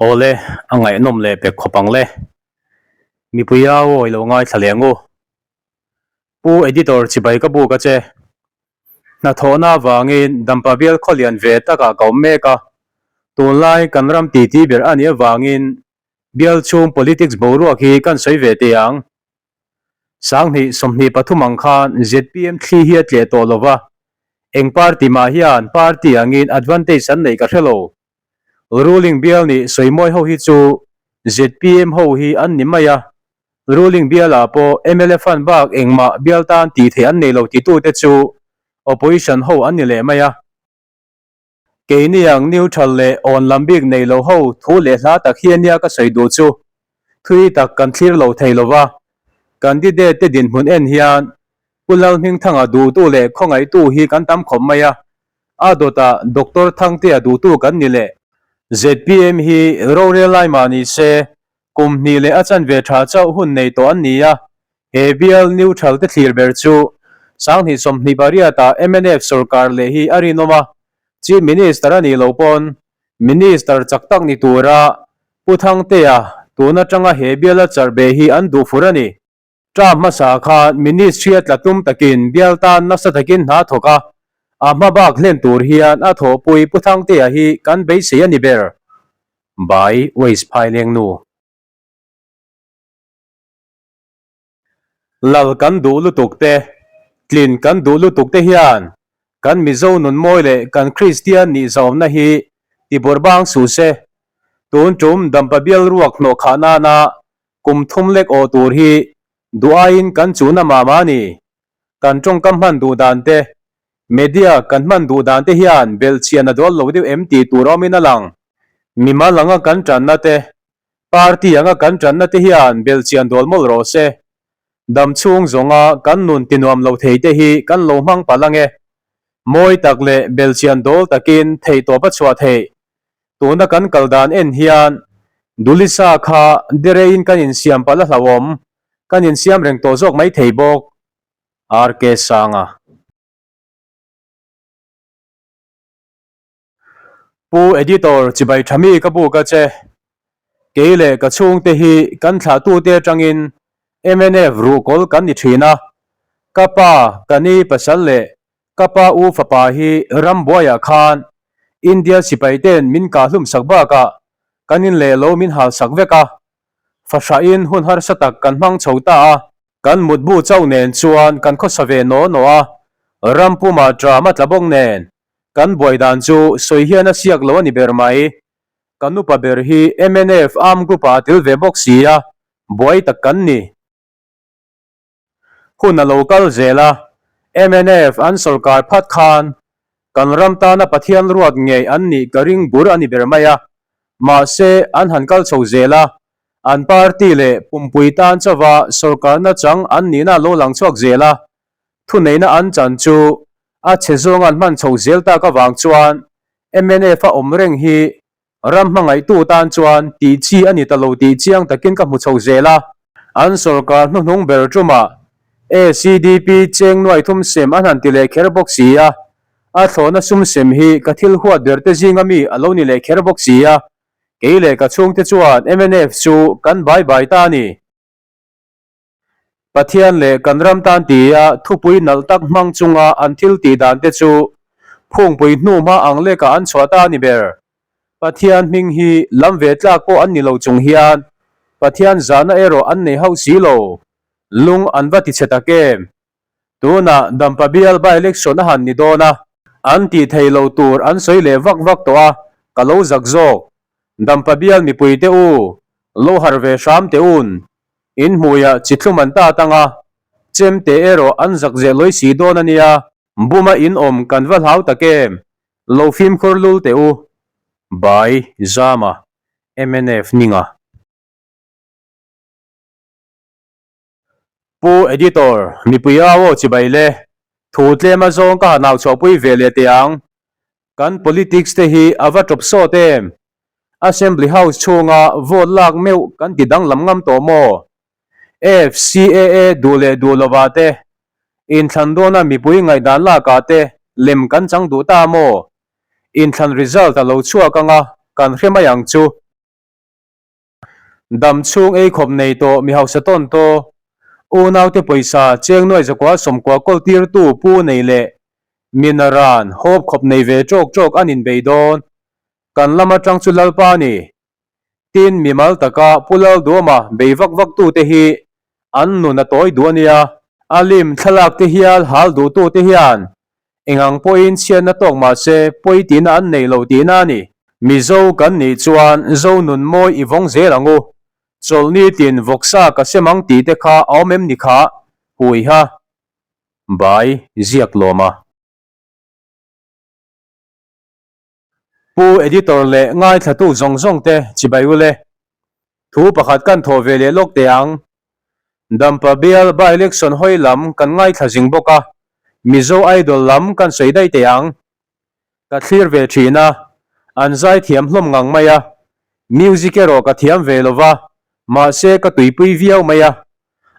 Awle, a ngaihnawm leh pek khawp ang le. Mipui a awi lo ngaithla leh ang u. Pu Editor chibai ka buk a che. Hnathawhna avangin Dampa bial khawlian ve takah ka awm mek a. Tunlai kan ram titi ber a nih avangin bial chhung politics boruak hi kan sawi ve teh ang. 2024 ang khan zpm thli hi a tleh tawh lo va, eng party mah hian party angin advantage an neih ka hre lo. Ruling bial nih sawimawi ho hi chu zpm ho hi an ni mai a, ruling bialah pawh mla fund bak engmah bial tan tih theih an nei lo titute chu opposition ho an ni leh mai a. Keini ang neutral leh awn lam bik nei lo ho thu leh hla tak hi ania ka sawi duh chu. Thui tak kan thlir lo thei lo va, candidate te dinhmun en hian Pu Lalhmingthanga duhtu leh khawngaihtu hi kan tam khawp mai a, a dawtah Doctor Thangtea duhtu kan ni leh. Zpm hi rorel lai mah ni se, kum hnih leh a chanve tha chauh hun nei tawh an ni a, he bial neutral te thlir ber chu 2028 ah mnf sorkar leh hi a rinawm a, Chief Minister a nih loh pawn Minister chak tak ni tura Pu Thangtea tun atanga he biala charh beh hi an duh fur a ni. Term hmasa khan Ministry a tla tum takin bial tan nasa takin hna thawk a, a hma bak hlen tur hian a thawhpui Pu Thangtea hi kan beisei a ni ber. By Waze Phailengnu. Lal kan duh lutuk te, tlin kan duh lutuk te hian kan Mizo nun mawi leh kan Kristian nih zahawmna hi ti bawrhbang suh se. Tun tum Dampa bial ruak hnawh khah nana kum thum lek awh tur hi duh aiin kan chuhna mah mah a ni. Kan tawngkam hman duh dan te, media kan hman duh dan te hian belhchian a dawl lo deuh em tih tur awmin a lang. Mimal anga kan tanna te, party anga kan tanna te hian belhchian dawl mawlh rawh se. Dam chhung zawnga kan nun tinuam lo thei te hi kan lo hmang palh ange. Mawi tak leh belhchian dawl takin theihtawp a chhuah theih. Tuna kan kal dan en hian Dulisa kha dereiin kan insiam palh a hlauhawm, kan insiam reng tawh zawk mai thei bawk. RK Sanga. Pu Editor chibai tha mi ka buk a che. Kei leh ka chhungte hi kan thlahtute atangin mnf ruhkawl kan ni thin a. Ka pa, ka ni pasal leh Ka pa u fapa hi rambuaiah khan India sipai ten min kah hlum sak bakah kan in leh lo min hal sak vek a, fahrahin hun harsa tak kan hmang chho ta a, kan mutbu chauh nen chuan kan khawsa ve naw naw a, ram pumah tram a tla bawk nen kan buai dan chu sawi hian a siak lo a ni ber mai. Kan upa ber hi mnf arm group ah a tel ve bawk si a, buai tak kan ni. Hun a lo kal zel a, mnf an sorkar phat khan kan ram tana Pathian ruat ngei an nih ka ring bur a ni ber mai a, mahse an han kal chho zel a, an party leh pumpui tan chauva sorkarna chang an nihna a lo lang chhuak zel a, thuneihna an chan chu a chhe zawng an hman chho zel tak avang chuan mnf a awm reng hi Ram hmangaihtu tan chuan tih chi a ni ta lo tih chiang takin ka hmu chho zel a. An sorkar hnuhnung ber tumah ACDP cheng nuai thum sem an han ti leh kher bawk si a, a thlawhna sum sem hi ka thil huat ber te zinga mi a lo ni leh kher bawk si a, kei leh ka chhungte chuan mnf chu kan bai bai ta a ni. Pathian leh kan ram tan tia thupui nalh tak hmang chunga an thil tih dan te chu phungpui hnu hma ang lekah an chhuah ta a ni ber. Pathian hming hi lam ve tlak pawh an ni lo chung hian Pathian zahna erawh an nei hauh si lo. Lung an va ti chhe tak em? Tunah Dampa bial by-election a han ni dawn a, an tih thei lo tur an sawi leh vak vak tawh a, ka lo zak zawk. Dampa bial mipuite u, lo harh ve hram teh un. In hmuiah chi thlum an ta tang a, chem te erawh an zak zeh lawi si dawn a nia. Buma in awm kan va hlau tak em? Lo fimkhur lul teh u. By Zama, mnf Ninga. Pu Editor, mipui au aw chibai le, thu tlem a zawng ka han au chhuahpui ve leh teh ang. Kan politics te hi a va tawp sawt em? Assembly House chhunga vote lak meuh kan ti danglam ngam tawh maw? FCAA duh leh duh lovah te, inthlan dawna mipui ngaihdan lakah te lem kan chang duh ta maw? Inthlan result a lo chhuak anga kan hre mai ang chu. Dam chhung ei khawp nei tawh mi hausa tawn taw, unaute pawisa cheng nuai zakua sawmkua kawl tirtu pu nei leh mi naran hawp khawp nei ve tawk tawk an inbei dawn. Kan lam atang chu Lalpa a ni. Tin, mimal taka Pu Lalduama bei vak vak tute hi an nun a tawi duh a nia. A lim thlalak te hial hal duhtute hian Engang pawhin chhiatna tawk mah se pawi tihna an nei lo tihna a ni. Mizo kan nih chuan Zo nun mawi i vawng zel ang u. Chawlhni tin vawksa ka sem ang tih te kha a awm em ni kha? Hui ha. Bai ziak lawm a. Pu Editor leh ngaithlatu zawng zawng te chibai ule. Thu pakhat kan thawh ve leh lawk teh ang. Dampa bial by-election hawi lam kan ngaithla zing bawk a, Mizo Idol lam kan sawi daih teh ang. Ka thlir ve thin a, an zai thiam hlawm ngang mai a. Music erawh ka thiam ve lo va, mahse ka tuipui viau mai a.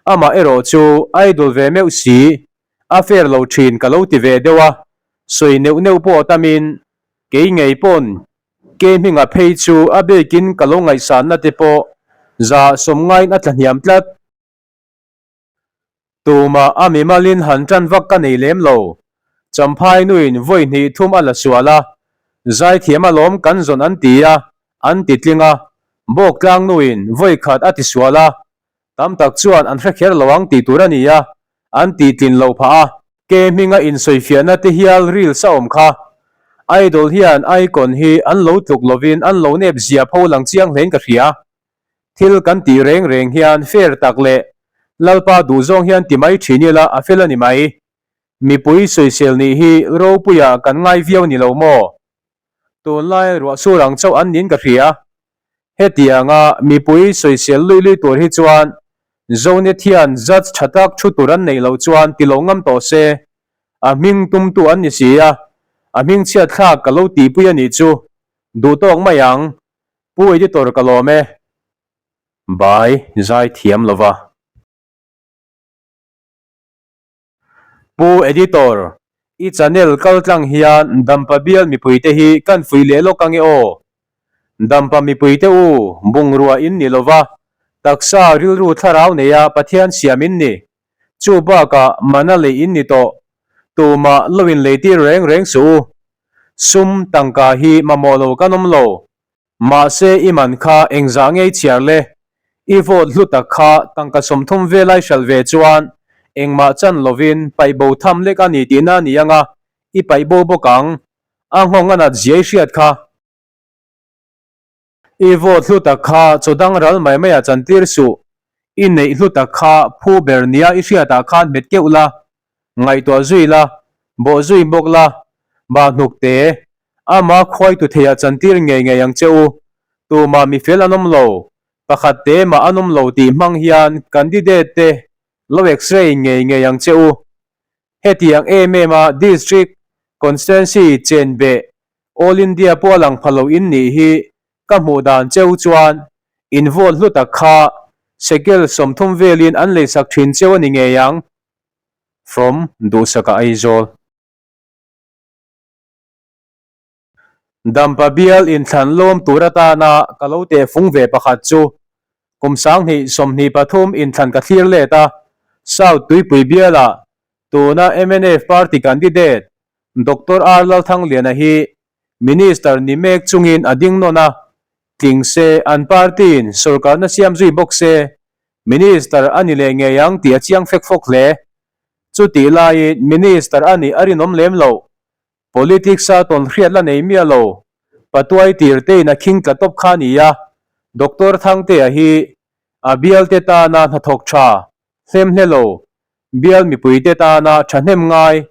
Amah erawh chu Idol ve meuh si, a fair lo thin ka lo ti ve deuh a, sawi neuh neuh pawh tamin kei ngei pawn ke hminga phei chu a bikin ka lo ngaihsanna te pawh za sawm ngaiin a tla hniam tlat. Tumah a mimalin han tan vak ka nei lem lo, Champhai nuin vawi hnih thum a la sual a, zaithiam alawm kan zawn an ti a, an ti tling a, Bawktlang nuin vawi khat a ti sual a, Tam tak chuan an hre kher lo ang tih tur a ni a, an tih tlin loh phah a. Ke hminga insawifiahna te hial reels a awm kha. Idol hian icon hi an lo tluk lovin an lo nep zia pho lang chiang hlein ka hria. Thil kan tih reng reng hian fair tak leh Lalpa duhzawng hian ti mai thin ila a fel a ni mai. Mipui sawisel nih hi ropuia kan ngai viau ni lo maw? Tunlai ruahsur ang chauh an niin ka hria. Hetianga mipui sawisel lui lui tur hi chuan Zonet hian judge tha tak thu tur an neih loh chuan ti lo ngam tawh se. A hming tumtu an ni si a, a hming chhiat thlak ka lo tihpui a nih chu. Duh tawk mai ang. Pu Editor ka lawm e. Bai zai thiam lova. Pu Editor, i channel kal tlang hian Dampa bial mipuite hi kan fui leh lawk ange aw. Dampa mipuite u, bungrua in ni lova, taksa rilru thlarau neia Pathian siam in ni. Chu bakah mana lei in ni tawh. Tumah lo in leitir reng reng suh u. Sum, tangka hi mamawh lo kan awm lo. Mahse i man kha engzah ngei chhiar le? I vote hlu tak kha tangka 30 velai hralh ve chuan engmah chan lovin paih bo tham lek a ni tihna a ni anga i paih bo bawk ang. A nghawng a nat ziai hriat kha. I vote hlu tak kha chaw dang ral mai mai ah chantir suh. I neih hlu tak kha phu ber nia i hriatah khan hmet keuh la, ngaihtuah zui la, bawh zui bawk la, bah hnuk te, ama khuaitu theiah chantir ngei ngei ang che u. Tumah mifel an awm lo, pakhat te mah an awm lo tih hmang hian candidate te lo x-ray ngei ngei ang che u. Hetiang em em a District Constituency chenbeh All India pawh a lang pha lo in nih hi Ka hmuh dan cheu chuan in vote hlu tak kha shekel 30 velin an leisak thin cheu a ni ngei ang. From Duhsaka Aizawl. Dampa bial inthlan lawm tur atana ka lo teh fung ve pakhat chu kum 2023 inthlan ka thlir let a, South Tuipui bialah tuna mnf party candidate Doctor R Lalthangliana hi Minister ni mek chungin a ding nawn a, tling se an party-in sorkarna siam zui bawk se, Minister a ni leh ngei ang tih a chiang fek fawk hle. Chutih laiin Minister a nih a rinawm lem lo. Politics-a tawn hriat la nei miah lo. Patuai tir tein a khing tla tawp kha a ni a, Doctor Thangtea hi a bialte tana hnathawk tha, hlemhle lo, bial mipuite tana thahnem ngai,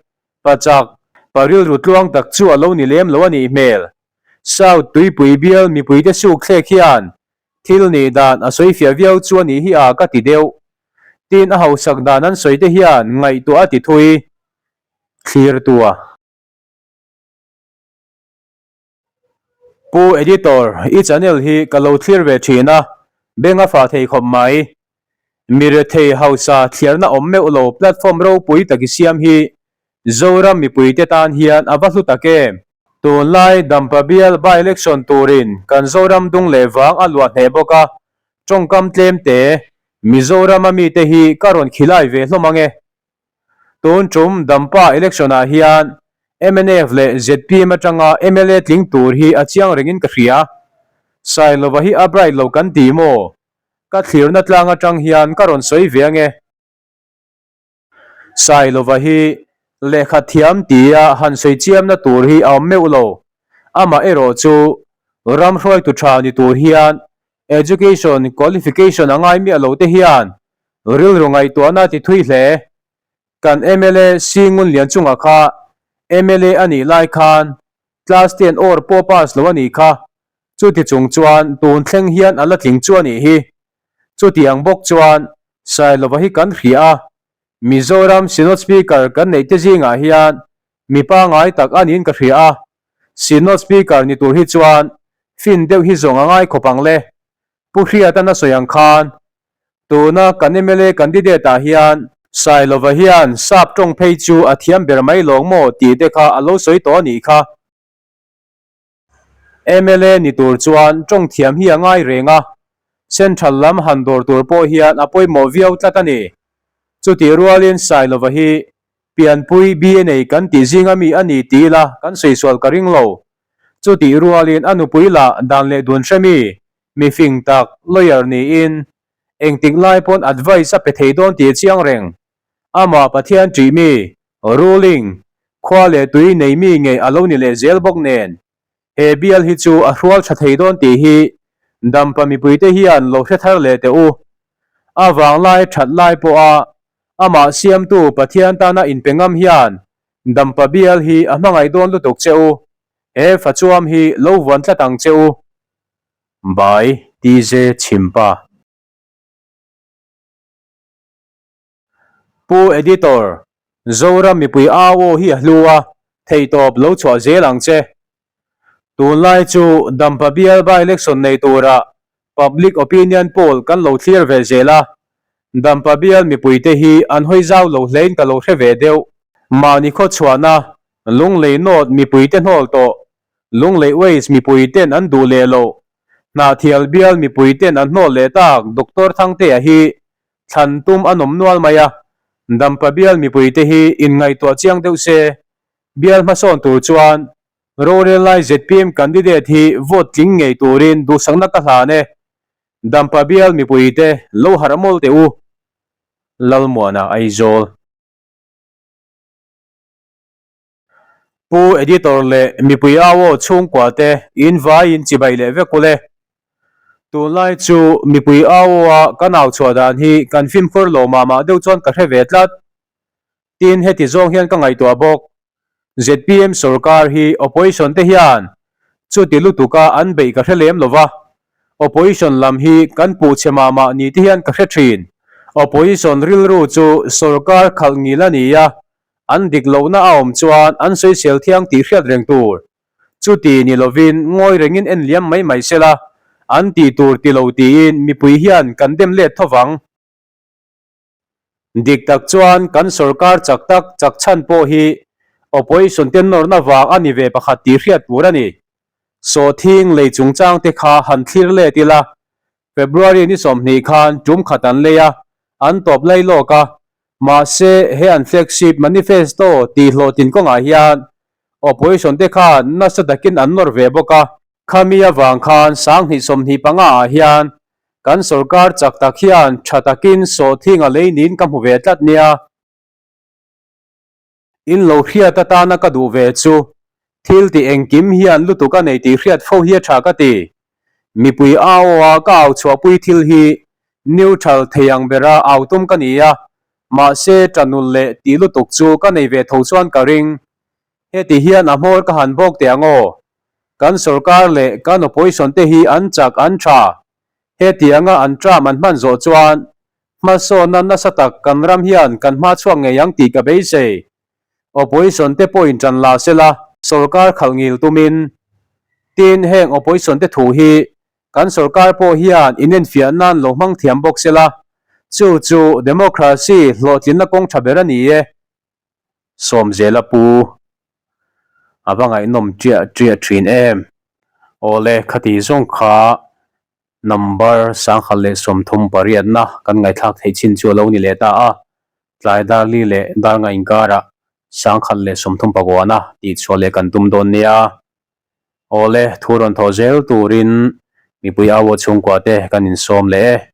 pachak, pa rilru tluang tak chu a lo ni lem lo a nih hmel. South Tuipui bial mipuite suk thlek hian thil nih dan a sawi fiah viau chu a nih hi a ka ti deuh. Tin a hausak dan an sawi te hian ngaihtuah a ti thui thlir tu a. Pu Editor, i channel hi ka lo thlir ve thin a, beng a fah thei khawp mai. Mi rethei hausa thliarna awm meuh lo platform ropui tak i siam hi Zoram mipuite tan hian a va hlu tak em? Tunlai Dampa bial by-election turin kan Zoram dung leh vang a luah hneh bawk a. Tawngkam tlem te, Mizorama mite hi ka rawn khilai ve hlawm ang e. Tun tum Dampa election ah hian mnf leh zpm atanga mla tling tur hi a chiang rengin ka hria. Sailova hi a bright lo kan ti maw? Ka thlirna tlang atang hian ka rawn sawi ve ang e. Sailova hi lehkha thiam tia han sawi chiamna tur hi a awm meuh lo. Amah erawh chu ram hruaitu tha ni tur hian education qualification a ngai miah lo te hian rilru ngaihtuahna ti thui hle. Kan mla Singun Lianchunga kha mla a nih lai khan class ten or pawh pass lo a nih kha. Chuti chung chuan tun thleng hian a la tling chu a nih hi. Chutiang bawk chuan Sailova hi kan hria a, Mizoram Synod Speaker kan neih te zingah hian mi pangai tak a niin ka hria a, Synod Speaker ni tur hi chuan fin deuh hi zawng a ngai khawp ang le. Pu Hriatan a sawi ang khan tuna kan mla candidate ah hian Sailova hian sap tawng phei chu a thiam ber mai lawng maw tih te kha a lo sawi tawh a nih kha. Mla ni tur chuan tawng thiam hi a ngai reng a, Central lam han dawr tur pawh hian a pawimawh viau tlat a ni. Chutih rualin Sailova hi pianpui BNA kan tih zinga mi a ni ti ila kan sawi sual ka ring lo. Chutih rualin a nupui lah dan leh dun hre mi, mi fing tak, lawyer niin engtik lai pawn advice a pe thei dawn tih a chiang reng. Amah Pathian ṭih mi, ruling, khua leh tui nei mi ngei a lo ni leh zel bawk nen, he bial hi chu a hrual ṭha thei dawn tih hi Dampa mipuite hian lo hre thar leh teh u. A vanglai ṭhat lai pawha amah siamtu Pathian tana inpe ngam hian Dampa bial hi a hmangaih dawn lutuk che u. He fachuam hi lo vuan tlat ang che u. By TJ Chhimpa. Pu Editor, Zoram mipui au aw hi a hlu a, theihtawp lo chhuah zel ang che. Tunlai chu Dampa bial by-election nei tura public opinion poll kan lo thlir ve zel a, Dampa bial mipuite hi an hawi zau lo hlein ka lo hre ve deuh. Mahni khawchhuahna Lunglei North mipuite hnawl tawh, Lunglei West mipuiten an duh leh loh, Hnahthial bial mipuiten an hnawl leh tak Doctor Thangtea hi Thlan tum a nawm nual mai a, Dampa bial mipuite hi inngaihtuah chiang deuh se, bial hmasawn tur chuan rorel lai zpm candidate hi vote tling ngei turin duhsakna ka hlan e. Dampa bial mipuite lo harh mawl teh u. Lalmuana Aizawl. Pu Editor leh mipui au aw chhungkua te in vai in chibai leh vek ule. Tunlai chu mipui au aw a kan au chhuah dan hi kan fimkhur lo mah mah deuh chuan ka hre ve tlat. Tin heti zawng hian ka ngaihtuah bawk. Zpm sorkar hi opposition te hian chuti lutuka an beih ka hre lem lova. Opposition lam hi kan puh chhe mah mah ni te hian ka hre thin. Opposition rilru chu sorkar khalh ngil a ni a, An dik lohna a awm chuan an sawisel thiang tih hriat reng tur. Chuti ni lovin ngawi rengin en liam mai mai sela, an tih tur ti lo tiin mipui hian kan dem let tho vang. Dik tak chuan kan sorkar chak tak chak chhan pawh hi opposition te nawrna vang a ni ve pakhat tih hriat tur a ni. Sawhthing lei chungchang te kha han thlir let ila, February ni 20 khan tum khat an lei a, an tawp lai lawk a, Mahse, he an flagship manifesto tih hlawhtlin kawngah hian opposition te khan nasa takin an nawr ve bawk a. Khami avang khan 2025 ah hian kan sorkar chak tak hian tha takin sawhthing a lei niin ka hmu ve tlat nia. In lo hriat atana ka duh ve chu thil tih engkim hian lutuk a nei tih hriat fo hi a tha ka ti. Mipui au a ka au chhuahpui thil hi neutral thei ang bera au tum ka ni a, mahse tanul leh tih lutuk chu ka nei ve tho chuan ka ring. Heti hian a hmawr ka han bawk teh ang aw. Kan sorkar leh kan opposition te hi an chak an tha. Hetianga an term an hman zawh chuan Hmasawnna nasa tak kan ram hian kan hma chhuak ngei ang tih ka beisei. Opposition te pawhin ṭan la sela sorkar khalh ngil tumin. Tin, heng opposition te thu hi kan sorkar pawh hian inenfiah nan lo hmang thiam bawk sela, chu chu democracy hlawhtlinna kawng ṭha ber a ni e. Sawmzela pu a va ngaihnawm ṭiah ṭiah ṭhin em. Awle, khati zawng kha. Number 1038 na kan ngaihthlak theih chin chu a lo ni leh ta a, tlai dar li leh dar nga inkarah 1039 na tihchhuah leh kan tum dawn nia. Awle, thu rawn thawh zel turin mipui au aw chhungkua te kan insawm leh e.